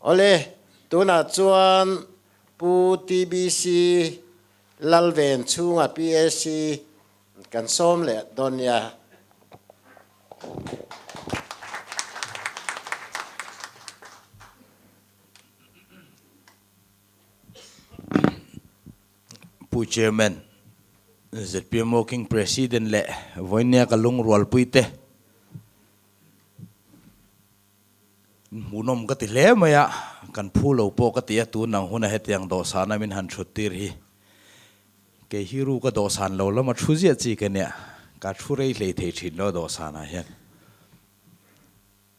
Awle, tunah chuan Pu TBC Lalven chhunga PAC kan sawm leh dawn nia. Pu Chairman, zpm Working President leh Vawinia ka lungrualpui te hmuhnawm ka ti hle mai a, kan phu lo pawh ka ti a, tun ang huna hetiang dawhsana min han thut tir hi kei hi ru ka dawhsan lo lama thu ziah chi ka nia, ka thu rei hlei thei thin lo dawhsanah hian.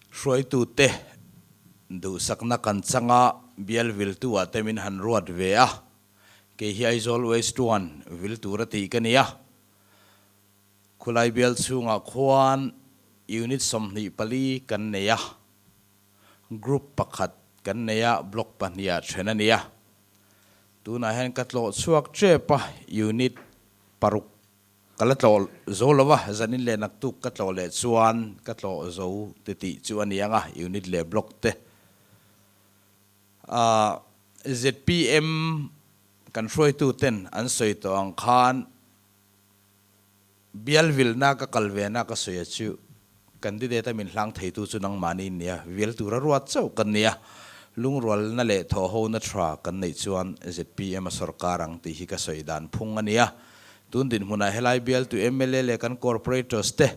Hruaitute duhsakna kan changa bial viltu-ah te min han ruat ve a, kei hi Aizawl West One vil tura tih ka ni a. Khulai bial chhungah khuan unit 24 kan nei a, group pakhat kan nei a, block pahniha then a ni a. Tunah hian ka tlawh chhuak tep a, unit paruk Ka la tlawh zo lo a, zanin leh naktuk ka tlawh leh chuan ka tlawh zo ti tih chu a ni ang a, unit leh block te. Ahh zpm kan hruaitu ten an sawi tawh ang khan bial vilna ka kal ve na ka sawi a chu candidate a min hlang theitu chu nangmahni in nia, vil tura ruat chauh kan nia, lungrualna leh thawhhona tha kan neih chuan zpm a sawrkar ang tih hi ka sawi dan phung a nia. Tun dinhmunah helai bialtu mla leh kan corporators te,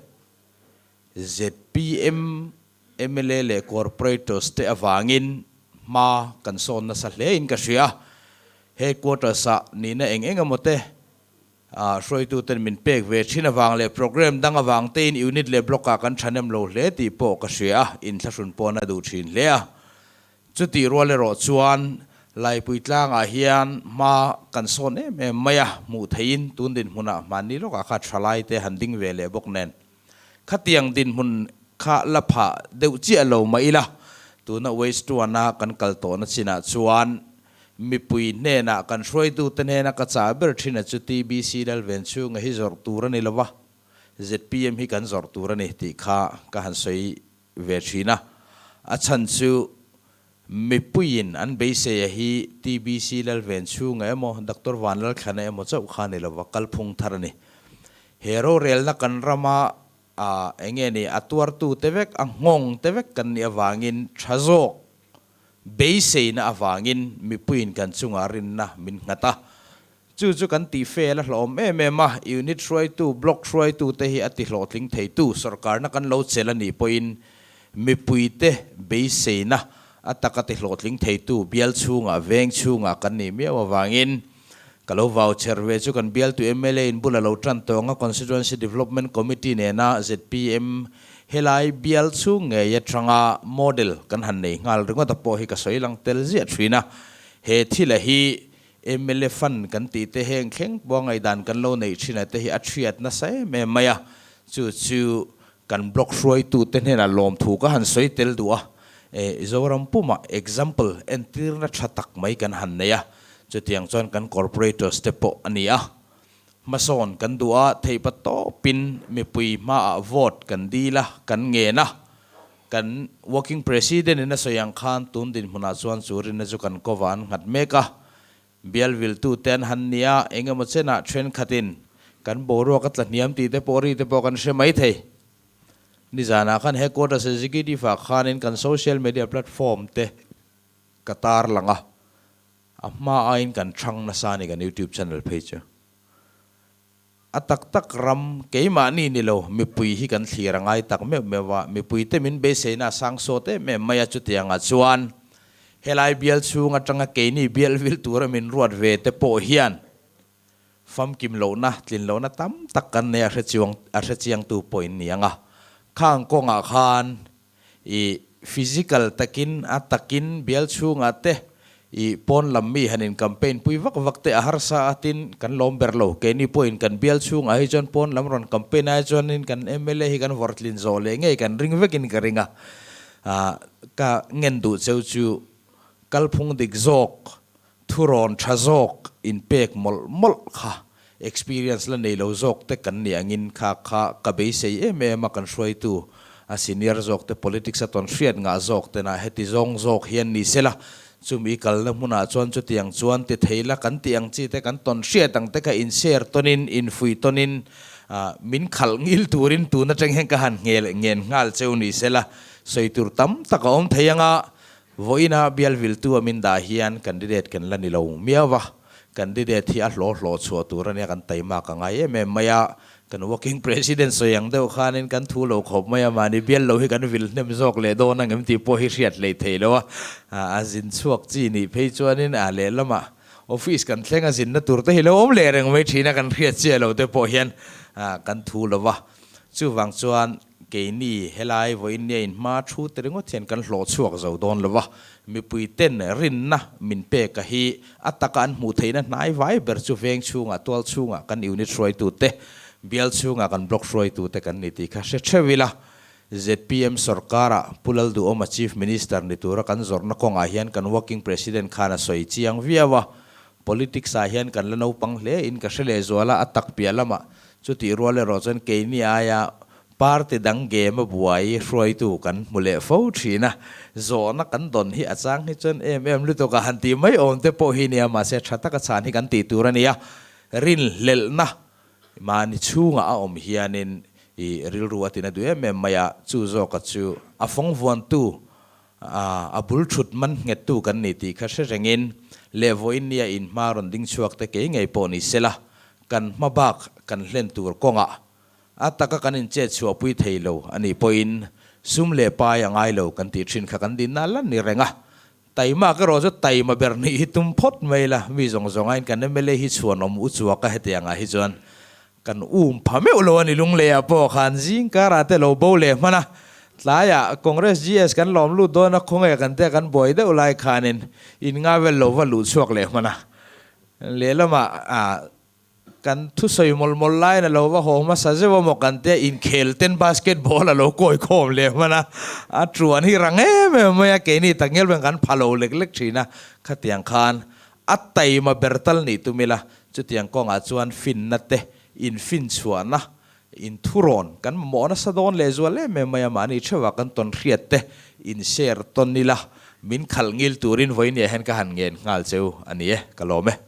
zpm mla leh corporators te avangin hma kan sawn nasa hle in ka hria. Headquarters ah nihna eng eng emaw te hruaitu ten min pek ve thin avang leh programme dang avang tein unit leh block ah kan thahnem lo hle tih pawh ka hria a, inthlahrun pawn a duh thin hle a. Chutih rual erawh chuan Laipui tlangah hian hma kan sawn em em mai a, hmuh theihin tun dinhmunah hmanni lawkah kha thalai te han ding ve leh bawk nen. Khatiang dinhmun kha la phah deuh chiah lo mah ila, tuna Waste One-a kan kal tawhna chinah chuan mipui hnenah kan hruaitute hnena ka chah ber thin a chu TBC Lalven chhunga hi zawrh tur a ni lova, zpm hi kan zawrh tur a ni tih kha ka han sawi ve thin a, a chhan chu mipuiin an beiseia hi TBC Lalven chhunga emaw Doctor Vanlalthlana emaw chauh kha ni lova kalphung thar a ni. He rorelna kan rama a enge ni a tuartu te vek a nghawng te vek kan nih avangin tha zawk beiseina avangin mipuiin kan chungah rinna min nghat a. Chu chu kan tih fel a hlawm em em a, unit hruaitu, block hruaitu te hi a ti hlawhtling theitu sorkarna kan lo chelh a nih pawhin mipuite beiseina a taka ti hlawhtling theitu bial chhungah, veng chhungah kan nih miau avangin ka lo vau cher ve chu kan bialtu mla in bul a lo tan tawng a, Constituency Development Committee nena zpm helai bial chhung ngei atanga model kan han nei nghal ringawt a pawh hi ka sawi lang tel ziah thin a, he thil a hi Mla fund kan tih te heng thleng pawh a ngaihdan kan lo neih thin a te hi a thiat nasa em em mai a, chu chu kan block hruaitu te hnenah lawmthu ka han sawi tel duh a, e Zoram pumah example entirna tha tak mai kan han nei a, chutiang chuan kan corporators te pawh a ni a, hmasawn kan duh a, theihpa tawpin mipui hmaah vote kan dil a, kan ngen a. Kan Working President in a sawi ang khan tun dinhmunah chuan chu rinna chu kan kawva an nghat mek a, bial viltute an han nia, eng emaw chenah thenkhatin kan boruak a tla hniam tih te pawh ri te pawh kan hre mai thei. Nizanah khan Headquarters Executive ah khanin kan social media platform te ka tarlang a, a hma aiin kan chhang nasa a ni kan YouTube channel phei chu. A tak tak ram keimahni ni lo, mipui hi kan thlir a ngai tak meuh meuh a, mipuite min beiseina a sang sawt em em mai a, chutiangah chuan helai bial chhung atanga keini bial vil tura min ruat ve te pawh hian famkim lohna, tlin lohna tam tak kan nei a hrechiang a hrechiangtu pawh in ni ang a, khang kawngah khan I physical takin a takin bial chhungah te i pawn lam mi han in campaign pui vak vak te a harsa a tin kan lawm ber lo. Keini pawhin kan bial chhungah hi chuan pawn lam rawn campaign ai chuanin kan mla hi kan vawrtlin zawh leh ngei kan ring vekin ka ring a. Ka ngen duh cheu chu kalphung dik zawk, thurawn tha zawk in pek mawlh mawlh kha experience la nei lo zawk te kan nih angin kha kha ka beisei em em a kan hruaitu. A senior zawk te politics a tawn hriat ngah zawk tena heti zawng zawk hian ni sela, chumi kalna hmunah chuan chutiang chuan ti thei la kan tih ang chi te kan tawn hriat ang te kha in share tawnin in fuih tawnin min khalh ngil turin tun atang hian ka han nghel ngen nghal cheu ni sela, sawi tur tam tak a awm thei anga vawiina bial viltu a min dah hian candidate kan la ni lo miau va, candidate hi a hlawh hlawh chhuah tur ania kan taima ka ngai em em mai a. Kan working president sawi ang deuh khanin kan thu lo khawp mai a, mahni bial lo hi kan vil hnem zawk leh dawn ang em tih pawh hi hriat hlei thei lo a, a zin chhuak chi nih phei chuanin a lehlamah office kan thleng a zinna tur te hi lo awm leh reng mai thin a, kan hriat chiah lo te pawh hian kan thu lo va. Chuvang chuan keini helai vawiin nia inhma thu te ringawt hian kan hlawh chhuak zo dawn lo va, mipui ten rinna min pek a hi A taka an hmuh theihna hnai vai ber chu veng chhungah, tual chhungah kan unit hruaitute, bial chhungah kan block hruaitute kan ni tih kha hre theuh ila. Zpm sorkara Pu Lalduhawma Chief Minister ni tura kan zawrhna kawngah hian kan Working President khan a sawi chiang viau a. Politics ah hian kan la naupang hle in ka hre lehzual a, a tak piah lamah chutih rual erawh chuan keini aia Party dang game a buai hruaitu kan hmu leh fo thin a, zawhna kan dawn hi a chang hi chuan em em lutuk a han tih mai awm te pawh hi nia, mahse tha taka chhan hi kan tih tur a nia. Rinhlelhna mahni chhungah a awm hianin i rilru a tina duh em em mai a, chu zawka chu a fawng vuantu a bul thut man nghettu kan ni tih kha hre rengin leh vawiin nia inhma rawn ding chhuak te kei ngei pawh ni sela, kan hma bak kan hlen tur kawngah A taka kan inchet chhuahpui thei lo a nih pawhin sum leh pai a ngai lo kan tih thin kha kan dinna lan ni reng a. Taima ka erawh chu taima ber nih hi tum phawt mai la, mi zawng zawng aiin kan mla hi chhuan awm u chuak a hetiang ah hi chuan kan um pha meuh lo a ni Lungleiah pawh khan zing karah te lo bo leh hman a, tlaiah Congress GS kan lawm lut dawn a khawnge kan te kan buai deuh lai khanin in ngavel lo va luh chhuak leh hman a lehlamah ah Kan thusawi mawlh mawlh laiin a lo va haw hmasa zeuh a maw kan tia inkhel ten basketball a lo kawi khawm leh hman a, a tuan hi rang em em mai a, keini takngial pawhin kan pha lo lek lek thin a, khatiang khan a taima ber tal nih tum ila, chutiang kawngah chuan finna te, infinchhuahna, inthurawn kan mamawh nasa dawn leh zual em em mai a, mahni theuhah kan tawn hriat te in share tawn ila, min khalh ngil turin vawiin ah hian ka han ngen nghal cheu a ni e, ka lawm e.